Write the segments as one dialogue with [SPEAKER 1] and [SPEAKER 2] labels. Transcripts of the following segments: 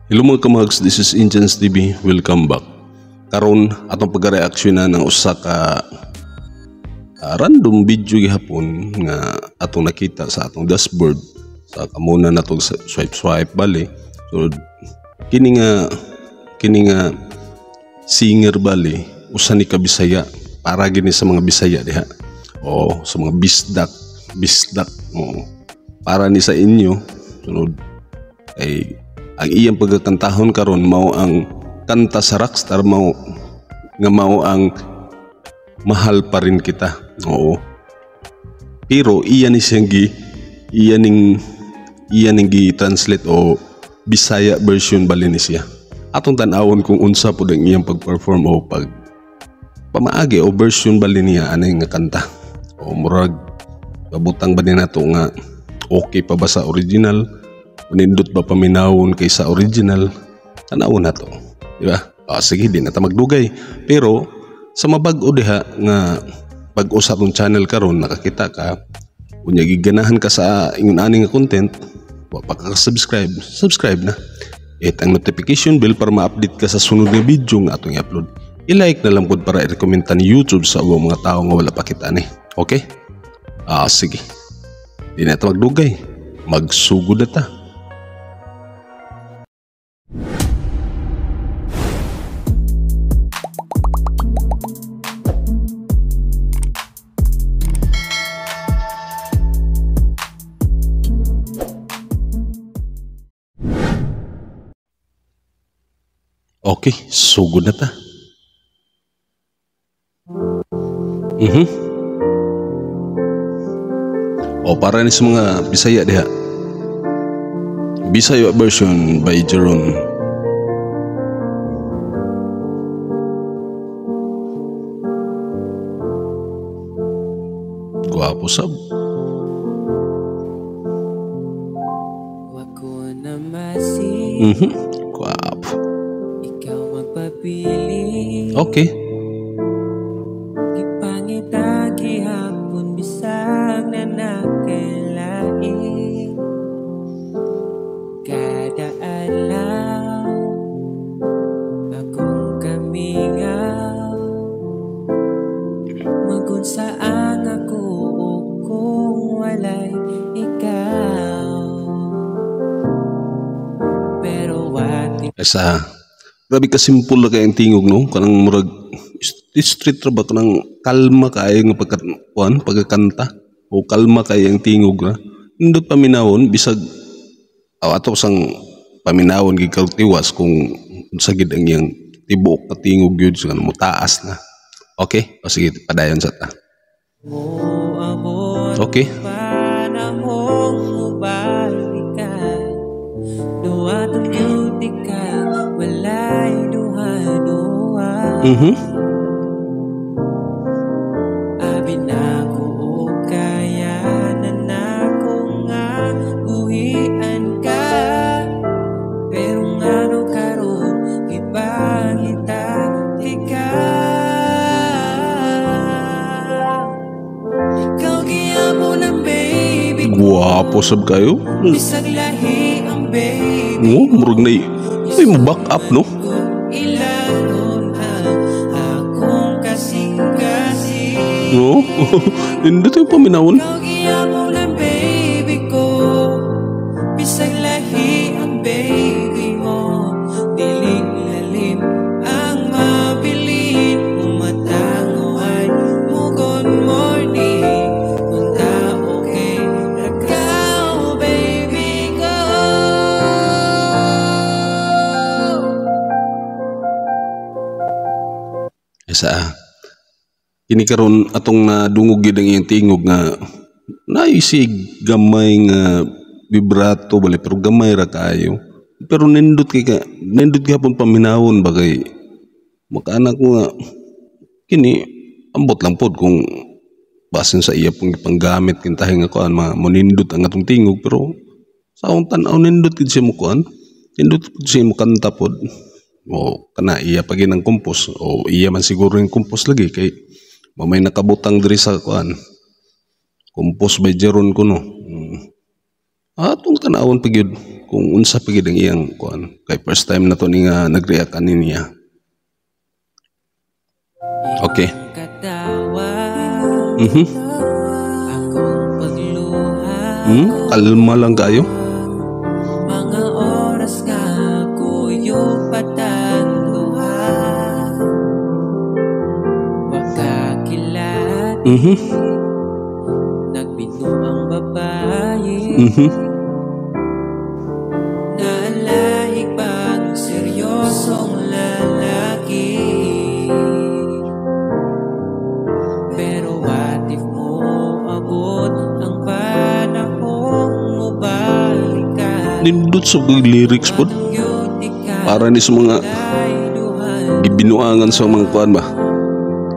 [SPEAKER 1] Hello mga kamags, this is Indians TV. Welcome back. Karon atong pagreaksyonan ng usa ka random video gihapon nga atong nakita sa atong dashboard sa kamuna natong swipe swipe bali. So kini nga singer bali usa ni ka Bisaya, para gini sa mga Bisaya diha o sa mga bisdak bisdak, oo, para ni sa inyo. Sunod ay ang iyang pagkakantahon karon mao ang kanta sa rockstar, mao nga mao ang "Mahal Pa Rin Kita". Oo, pero iya ni siyang gi iya ning gi translate o Bisaya version bali ni siya. Atong tan-awon kung unsa pud ang iyang pag-perform o pag pamaagi o version bali niya ani nga kanta, o murag mabutang ba ni nato nga okay pa ba sa original, nindot ba paminawon kaysa original. Tanawon nato, di ba? Ah, sige, di na ta magdugay. Pero sa mabag-o diha nga bag-o sa atong channel karon nakakita ka unya giganahan ka sa ingon ani nga content, wa pa ka subscribe, subscribe na, hit ang notification bell para ma-update ka sa sunod nga video nga atong i-upload. I-like na lang pud para i-recommend ni YouTube sa ubang mga tao nga wala pa kita ni. Okay, ah, sige, di na ta magdugay, magsugod na ta. Okay, sugod na ta. O para ni sa mga Bisaya diha. Bisaya version by Jeron. Gwapo sab. Gwapo.
[SPEAKER 2] Ikaw magpapili.
[SPEAKER 1] Okay.
[SPEAKER 2] Gipangita gihapon bisag na nakalain. Kada adlaw akong kamingaw, magunsaan ako kung walay ikaw. Pero what
[SPEAKER 1] Esa grabe ka simple na kay ang tingog, no? Kanang murag street ra ba, kanang kalma kaayo nga pagkakuan, pagkakanta o kalma kay ang tingog ra. Nindot paminawon bisag ato sang paminawon gid tiwas kung unsa gid ang iyang tibuok ka tingog gyud sa mo taas na. Okay, o sige, padayon sa ta.
[SPEAKER 2] Moabot.
[SPEAKER 1] Okay.
[SPEAKER 2] Panahong mobalikan, duwaton gyud ka, walay duha-duha. Abi na ko og kaya na nako nga buhian ka, pero ngano karon gipangita tika. Ikaw gihapon ang baby ko.
[SPEAKER 1] Gwapo sab kayo.
[SPEAKER 2] Bisag lahi ang baby.
[SPEAKER 1] No, murag na ay mo back up, no?
[SPEAKER 2] Ilanon ang akong kasing-kasing.
[SPEAKER 1] No? Nindot yung paminawon.
[SPEAKER 2] Ikaw gihapon ang baby ko. Bisag lahi ang baby mo. Dili lalim ang mabilin. Umatanguan mo good morning. Punta okay ra ka, baby ko.
[SPEAKER 1] Esa kini karon atong nadungog gid ang iyang tingog nga naisig gamay nga vibrato bali, pero gamay ra kaayo, pero nindot kay ka, nindot gihapon paminawon ba kay makaanak ko nga kini ambot lang pod kung basin sa iya pong ipanggamit kintahi nga kuan ma monindot ang atong tingog. Pero sa akong tan-aw nindot gid siya mo kuan, nindot pud siya mo kanta pod, o kana iya pa gid ang compose o iya man siguro yung compose lagi kay mamay nakabutang diri sa kuan compose by Jeron kuno. Atong tan-awon pa gyud kung kung unsa pa gid ang iyang kuan kay first time na to ni nga nag-react ani niya. Okay.
[SPEAKER 2] Katawa. Akong pagluha.
[SPEAKER 1] Kalma lang kayo.
[SPEAKER 2] Mga oras nga kuyog patanduha. Wakakilat. Nagbino ang babae. Naalahig bang seryosong lalaki? Pero what if mo abot ang panahong mobalik ka?
[SPEAKER 1] Nindot sa lyrics pod. Para ni sa mga gibinuangan sa mga kuan ba?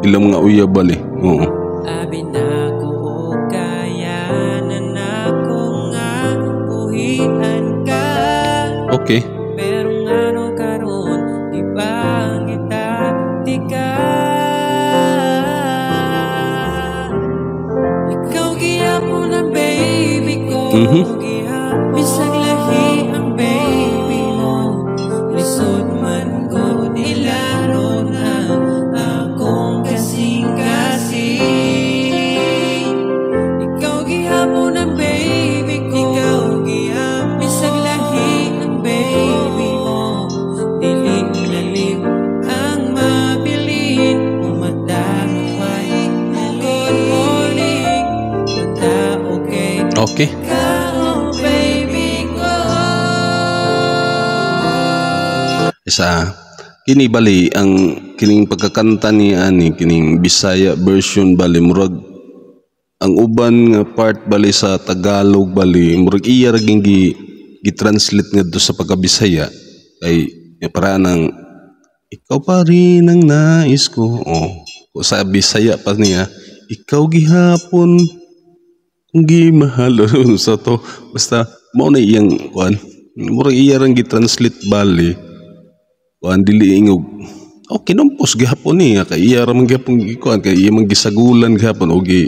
[SPEAKER 1] Ilang mga uyab bali. Oo.
[SPEAKER 2] Abi na ko o kaya na nako nga buhian ka. Pero ngano karon di ba kita tika? Ikaw gihapon ang baby ko. Gihapon. Bisag lahi ang baby mo. Lisod man gud ilaron ang akong kasing-kasing. Ikaw gihapon ang baby ko. Ikaw gihapon. Bisag lahi ang baby mo. Dili lalim ang mabilin. Umataway. Good morning. Punta okay. Ikaw, baby ko.
[SPEAKER 1] Isa kini bali ang kining pagkakanta ni ani kining Bisaya version bali murag ang uban nga part bali sa Tagalog bali murag iya ra ging gi-translate ngadto sa pagkabisaya kay para nang ikaw pa rin ang nais ko. Oh, sa Bisaya pa niya ikaw gihapon kung gimahal sa to basta mao na iyang kuan murag iya rang gi-translate bali kuan dili ingog oh kinumpos gihapon niya kay iya ra man gihapon gikuan kay iya man gisagulan gihapon og gi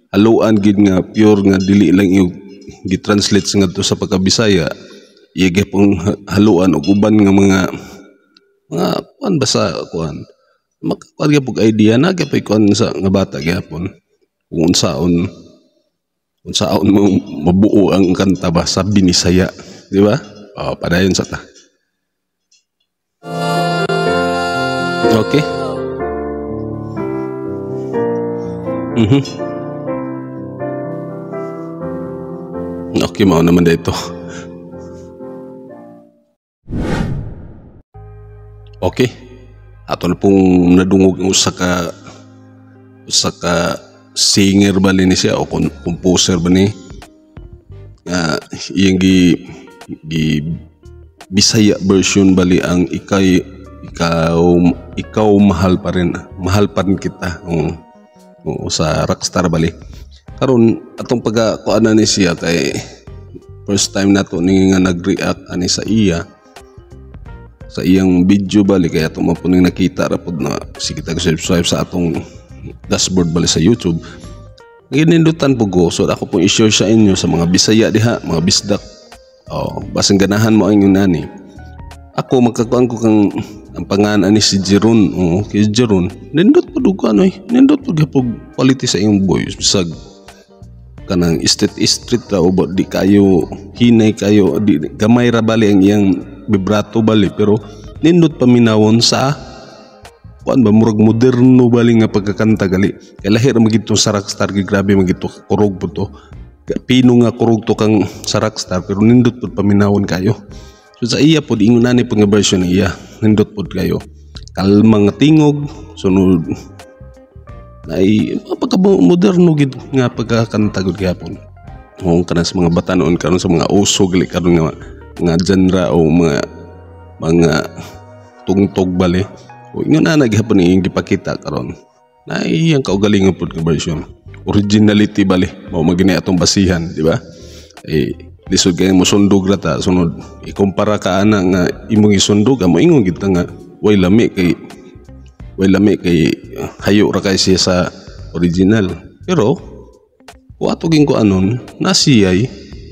[SPEAKER 1] haluan gid nga pure nga dili lang ingog gi-translate sa ngadto sa pagkabisaya iya gihapon haluan og uban nga mga kuan ba sa kuan makakuan gyapon idea na gyapon kuan sa nga bata gihapon kung unsaon unsaon mo mabuo ang kanta ba sa Binisaya, di ba? Oh, padayon sa ta. Okay. Okay, mao naman dito. Okay. Ato na pong nadungog ang usa ka singer bali ni siya o composer ba ni nga iyang gi Bisaya version bali ang ikaw mahal pa rin, mahal pa rin kita. Oo. Oo, sa Rockstar bali. Karon atong pagkakuan na ni siya kay first time nato ni nga nag-react ani sa iya sa iyang video bali kaya atong man po ning nakita ra pod na sige tag subscribe sa atong dashboard bali sa YouTube. Ginindutan po ko, so ako pong i-share sa inyo sa mga Bisaya diha, mga Bisdak. Oh, basin ganahan mo ang inyong nani. Ako magkakuan ko kang ang pangalan ni si Jeron. Oo, kay Jeron. Nindot po dugo ano eh. Nindot po gyapon quality sa iyong voice. Bisag kanang street street ra o ba, di kayo hinay kayo, di, gamay ra bali ang iyang vibrato bali pero nindot paminawon sa kuan ba murag moderno bali nga pagkakanta gali. Kay lahi ra magito sa Rockstar, kay grabe magito kurog po to. Pino nga kurog to kang sa Rockstar pero nindot pud paminawon kayo. So sa iya pod ingon ani pod nga version iya, nindot pod kayo. Kalma nga tingog, sunod ay pagka moderno gid nga pagkakanta gud gihapon. Oo, kanang sa mga bata noon karon sa mga uso gali karon nga genre o mga tungtog bali. O ingon ana gihapon iyang gipakita karon. Na iyang kaugalingon pod nga version. Originality bali mao man gini atong basihan, di ba? Eh lisod kay mo sundog ra ta sunod ikumpara ka ana nga imong isundog amo ingon gid ta nga way lami kay hayo ra kay siya sa original. Pero kung ato ging kuanon nasiyay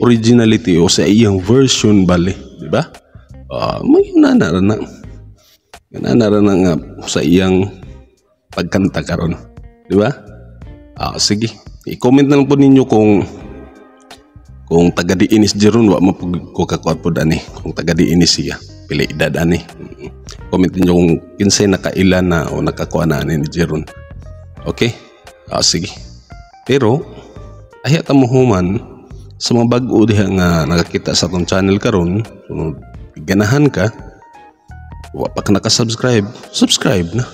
[SPEAKER 1] originality o sa iyang version bali, di ba? May nana ra na. Nana ra na nga sa iyang pagkanta karon, di ba? Sige. I-comment na lang po ninyo kung taga diin is Jeron. Wa man pud ko kakuan pod ani kung taga diin is siya, pila edad ani. Comment ninyo kung kinsay nakaila na o nakakuha na ani ni Jeron. Okay? Sige. Pero ayha ta mohuman. Sa mga bag-o diha nga nakakita sa atong channel karon, kung ganahan ka, wa pa ka naka-subscribe, subscribe na.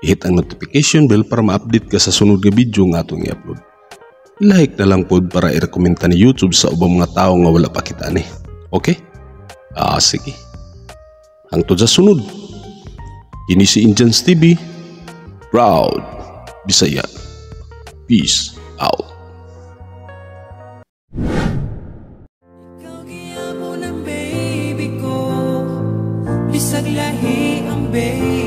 [SPEAKER 1] I-hit ang notification bell para ma-update ka sa sunod nga video nga atong i-upload. Like na lang pod para i-recommend ni YouTube sa ubang mga tao nga wala pa kita ni. Okay? Sige. Hangtod sa sunod. Kini si Indians TV. Proud Bisaya. Peace out.
[SPEAKER 2] Ikaw gihapon ang baby ko. Bisag lahi ang baby.